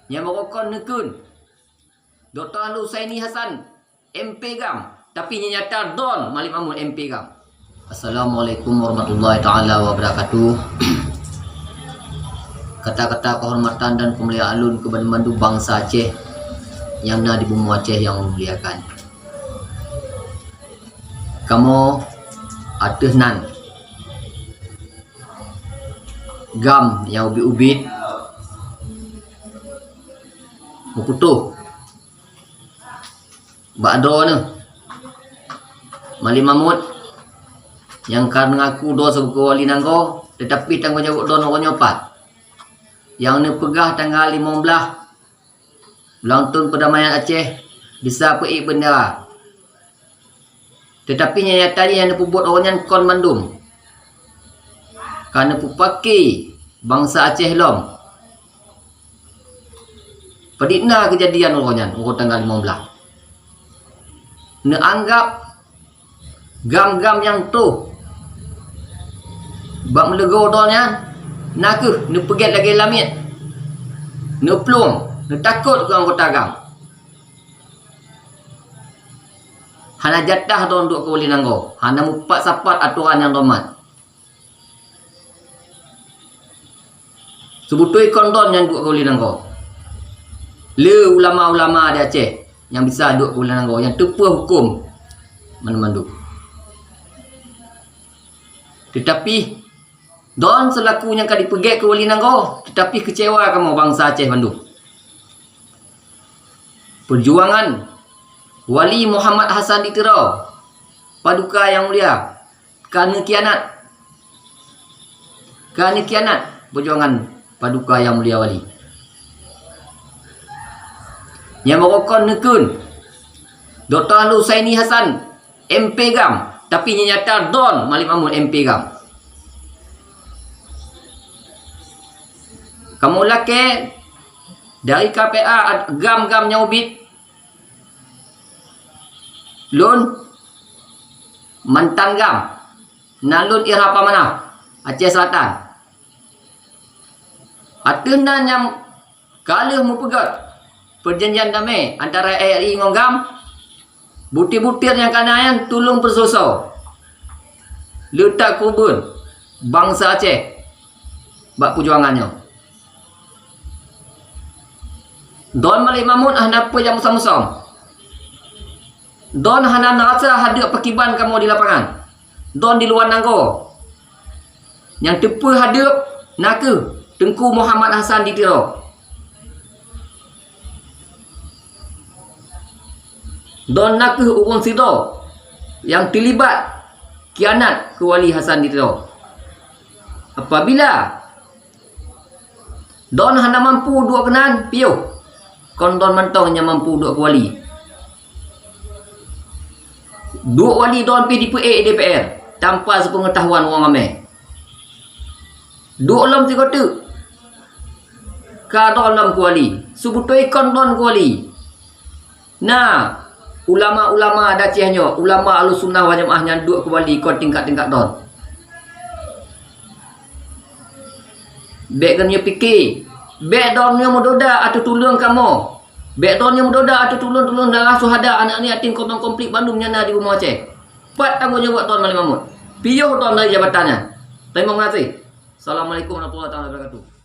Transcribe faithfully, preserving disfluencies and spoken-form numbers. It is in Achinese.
Nyang beurukon neukheun, Doktor Ahmad Husaini Hasan, M P GAM, tapi nyang nyata Don Malik Mahmud, M P GAM. Assalamualaikum warahmatullahi taala wabarakatuh. Kata-kata keuhormatan dan keumuliaan lôn keu banmandum bansa Aceh nyang na di bumoe Aceh nyang lôn muliakan. Kamoe ateueh nan GAM nyang ubit-ubit meuputôh bak droeneuh Malik Mahmud nyang ka meungaku droe sibagoe wali nanggroe, teutapi tanggong jaweueb droeneuh uroe nyoe pat. Nyang neupeugah tanggai limong blaih ulang thôn peudamaian Aceh bisa peuék beundera. Teutapi nyang nyata jih nyang neupeubuet awaknyan kon mandum ka neupeupaké bansa Aceh lom. Padit na keujadian uroe nyan, uroe tanggai limong blaih. Neuanggab GAM-GAM nyang troh bak meuleugoe droe nyan, na kheueh neupeugét lagée lamiet, neuplueng, neutakot keu anggota GAM. Hana jatah droe duek keu wali nanggroe, hana mupat sapat atoran nyang droe mat. Seubeutôi kon droe nyang duek keu wali nanggroe. Le ulama-ulama di Aceh nyang bisa duek keu wali nanggroe, nyang teupeue huköm mandum-mandum. Teutapi droe seulaku nyang ka dipeugét keu wali nanggroe, teutapi keucewa kamoe bansa Aceh bandum. Peujuangan Wali Muhammad Hasan di Tiro, Paduka Nyang Mulia, ka neukhianat. Ka neukhianat peujuangan Paduka Nyang Mulia Wali. Nyang beurukon neukheun, Doktor Ahmad Husaini Hasan, M P GAM, tapi nyang nyata Don Malik Mahmud, M P GAM. Kamoe lakée dari K P A GAM-GAM nyang ubit, lôn mantan GAM, nan lôn Ira Pamanah, Aceh Selatan. Ateueh nan nyang ka lheueh meupeugét peujanjian damé antara R I ngon GAM, butir-butir nyang ka na nyan tulông peusoe-soe le takeubeuen bansa Aceh bak peujuangan nyoe. Don Malik Mahmud hana peue jak musöm-musöm. Don hana neurasa hadeueb pakiban kamoe di lapangan. Don di luwa nanggroe. Nyang teupeue hadeueb na kheueh Teungku Muhammad Hasan di Tiro. Don na kheueh ureuëng sidroe nyang teulibat khianat keu Wali Hasan di Tiro. Apabila Don hana mampu duek keunan, piôh. Kon Don mantong nyang mampu duek keu wali. Duek wali Don pih dipeuék D P R tanpa sepeungetahuan ureuëng ramé. Duek lom sigoe teuk. Ka Don lom keu wali. Seubeutôi kon Don keu wali. Na ulama-ulama di Aceh nyoe, ulama Ahlussunnah wal Jamaah nyang duek keu wali kon tingkat-tingkat Don. Bék geutanyoe pike, bék droeneueh meudoda ateueh tuleueng kamoe. Bék droeneueh meudoda ateueh tuleueng-tuleueng darah syuhada, aneuk-aneuk yatim, korban konflik bandum nyang na di bumoe Aceh. Pat tanggong jaweueb droeneueh Malik Mahmud? Piôh droeneueh dari jabatan nyan. Teurimong gaséh. Assalamualaikum warahmatullahi taala wabarakatuh.